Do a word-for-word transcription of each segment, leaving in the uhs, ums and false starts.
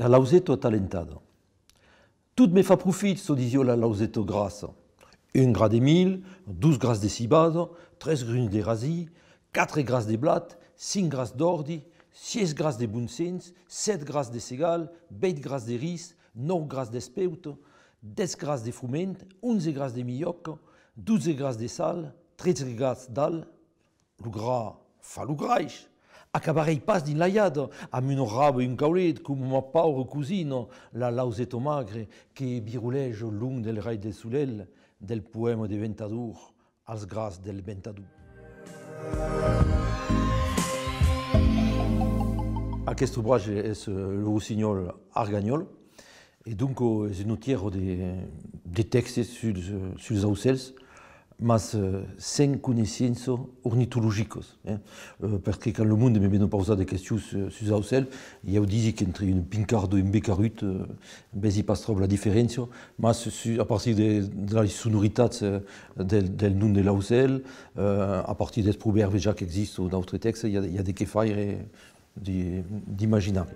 Lauseta atalentada. Tot me fa profit, çò disiá la lauseta grassa. Un gra de milh, dos gras de civada, tres gruns de rasim, quatre gras de blat, cinc gras d'òrdi, sièis gras de bon sens, sèt gras de segal, uèit gras de ris, nòu gras d'espeuta, dètz gras de froment, onze gras de milhòca, dotze gras de sal, tretze gras d'alh, lo gra fa lo graish. Acabarèi pas dins l'aiada, amb una raba e un caulet, coma ma paura cosina, la lauseta magra, que viroleja long del rai del solelh del poèma de Ventador als gras del Ventador. Aqueste obratge es, eh, Lo Rossinhòl Arganhòl. E donc, eh, es una tièra de, de tèxtes suls, eh, suls aucèls, mas, eh, sens coneissenças ornitologicas, eh. Eh, perque quand lo monde me ven pausar de questions, eh, suls aucèls, ieu disi qu'entre una pincarda e un becarut, eh, vesi pas tròp la diferéncia, mas su, a partir de, de las sonoritats, eh, del, del nom de l'aucèl, eh, a partir dels provèrbis ja qu'existon d'autres tèxtes, i a, i a de qué faire, d'i-, d'imaginari.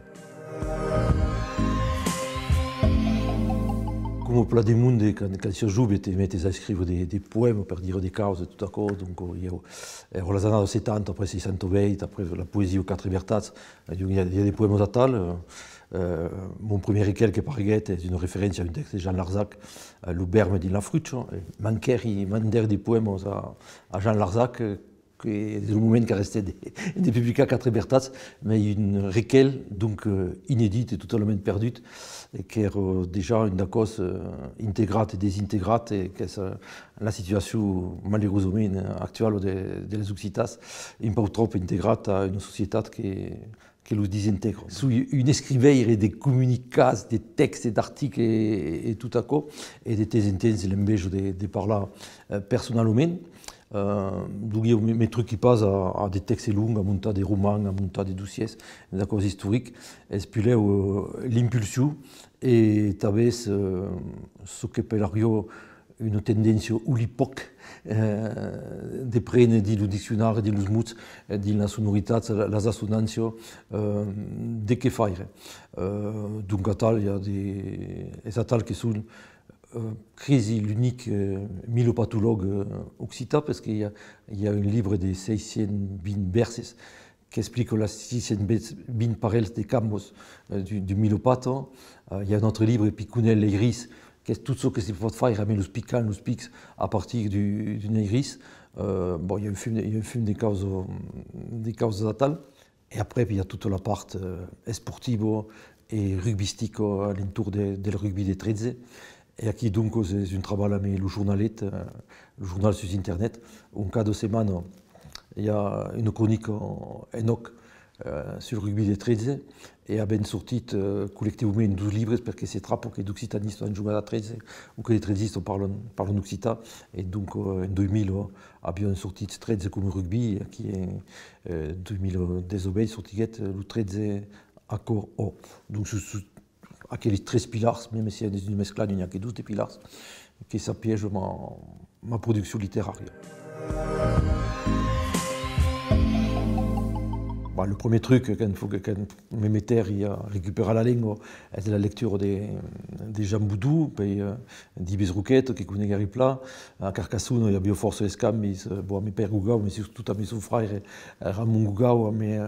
Coma plan de monde, quand, quand siás jove, te metes a escriure de, de poèmas per dire de causas e tot aquò. Donc, eh, ieu, èra las annadas setanta, après seissanta-uèit, après la poesia Quatre Vertats, eh, donc i a, i a de poèmas atal. Eh, eh, mon primièr recuèlh que pareguèt es una referéncia a un tèxte de Jean Larzac, eh, Lo vèrme dins la frucha. E manquèri mandèr de poèmas a, a Jean Larzac, eh, que es lo moment qu'arrestèt de, de publicar Quatre Vertats, mai un recuèlh, donc, eh, inedit e totalament perdut, e qu'èra dejà un dacòs, eh, integrat e desintegrat, e qu'es, eh, la situacion, malerosament, eh, actuala de, de les occitans, un pauc tròp integrat a una societat que, que los disintègra. Soi un escriveire de comunicats, de tèxtes, d'articles e, e tot aquò, e de temps en temps l'enveja de, de parlar, eh, personalament. Eh, donc, ieu me, me truqui pas a, a de tèxtes longs, a montar de romans, a montar de dossièrs, d'acòrds istorics. Es puslèu, eh, l'impulsion e tanben, eh, çò que apelariá una tendéncia olipòc, eh, de prene dins lo diccionari, dins los mots, eh, dins las sonoritats, la, las assonàncias, eh, de qué faire. Eh, donc, atal, i a de, es atal que son, eh, cresi l'unic, eh, milopatològ, eh, occitan, perque i a, i a un libre de seis cents vint vèrses qu'explica las seis cents vint parelhs de cambas, eh, du, du milopata. Eh, i a un autre libre, Piconèl Leiris, qu'es tot çò que se pòt faire amb los picants, los pics, a partir du, d'un eiris. Eh, bon, i a un fum, i a un fum de causas, de causas atal. E après, i a tota la part, eh, esportiva e rugbistica a l'entorn de, del rugbi de tretze. E aquí, doncas, es un trabalh amb lo Jornalet, eh, lo jornal sus internet, ont cada setmana i a una cronica en òc, eh, sul rugbi de tretze, e avèm sortit, eh, collectivament dos libres, perque se trapa que d'occitanistas an jogat a tretze o que de tretzistas parlan, parlan occitan, e donc, eh, en dos mila aviam sortit tretze coma rugbi, e aquí en, eh, dos mila dètz-e-uèit sortiguèt, eh, lo tretze Aquò, ò. Donc, sus, sus aqueles tres pilars, mème se dins una mesclada n'i a que dos de pilars, que s'apièja ma, ma produccion literària. Bah, lo premier truc, quand, quand me metèri a recuperar la lenga, es la lectura de, de Jean Boudou, puèi, eh, d'Ives Roqueta, que coneguèri plan. A Carcassona, i aviá fòrça escambis, eh, bon, amb Pèire Gougau, mai sustot amb son fraire, eh, Ramon Gougau, amb, eh,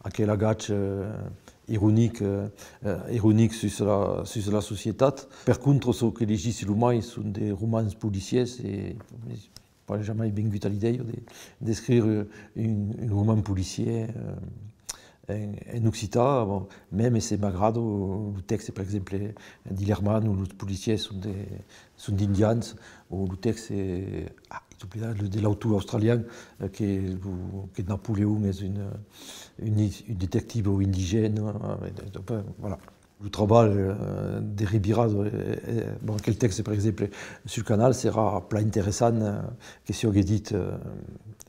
aquel agach, eh, ironic, eh, eh, ironic sus la, sus la societat. Per contra, çò que legissi lo mai son de romans policièrs e m'es pas jamai vengut a l'idèia de, d'escriure un, un roman policièr, eh, en, en occitan. Bon, mème se m'agrada lo tèxte, per exemple, d'Illerman, ont los policièrs son de, son d'indians, o lo tèxte, ah, ai oblidat, de l'autor australian, eh, que, lo, que Napoleon es un, un, un detectiu indigène, eh, enfin, voilà. Lo trabalh, eh, de revirada, eh, eh, bon, aquel tèxte, per exemple, sul Canal, serà plan interessant, eh, que siague dit, eh,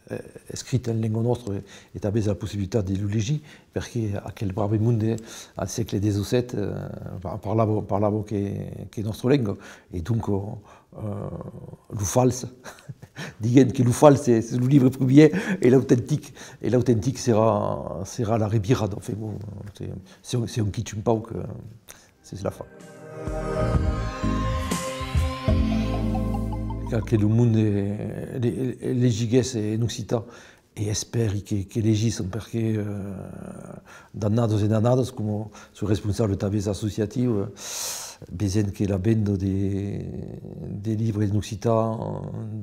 eh, escrit en lenga nòstra, e, e tanben la possibilitat de lo legir, perque aquel brave monde, al sègle dètz-e-sèt, eh, pa-, parlava, parlava que, que nòstra lenga, e donc, eh, lo fals, Diguem que lo fals es lo libre primièr e l'autentic, e l'autentic serà, serà la revirada. Enfin, bon, se, se, se on quitja un pauc, eh, s'es la fa. Cal que lo monde, eh, le-, legiguèsse en occitan e espèri que, que legisson, perque, eh, d'annadas en annadas, coma soi responsable tanben associatiu, eh, vesèm que la venda de, de libres en occitan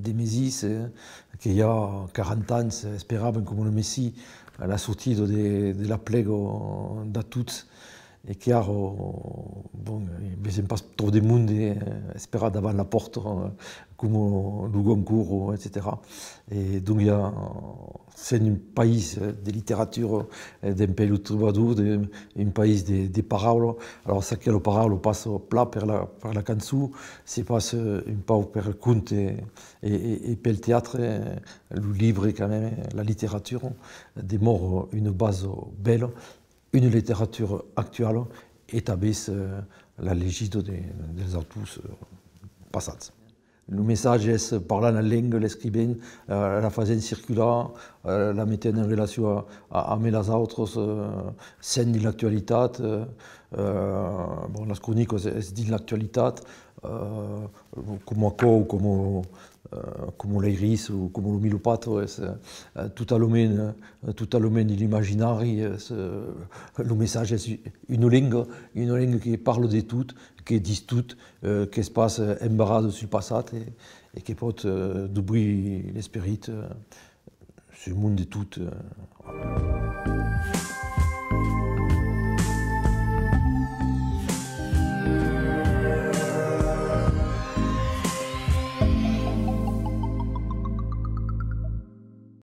demersís, eh, que i a quaranta ans esperavan coma lo Messias la sortida de, de l'aplega d'a tots, e que ara, bon, eh, vesèm pas tròp de monde, eh, esperar davant la pòrta, eh, coma lo Goncourt, etcetèra. E donc, i a, sèm un país, eh, de literatura, eh, dempuèi lo trobador, de, un país de, de paraula. Alòrs, aquela paraula passa plan per la, per la cançon, se passa, eh, un pauc per conte e, e, e pel teatre, eh, lo libre, quand même, eh, la literatura demòra una basa bèla, una literatura actuala e tanben, eh, la legida de, dels autors, eh, passats. Lo messatge es parlar la lenga, l'escrivent, eh, la fasent circular, eh, la metent en relacion a, a, amb las autras, eh, sent dins l'actualitat, eh, eh, bon, las cronicas es dins l'actualitat, eh, coma aquò, coma, eh, coma l'airis o coma lo milopata, es, eh, totalament, eh, totalament dins l'imaginari, es, eh, lo messatge es una lenga, una lenga que parla de tot, que ditz tot, eh, qu'es pas, eh, embarrada sul passat e, e que pòt, eh, dobrir l'esperit, eh, sul mond de tot, eh.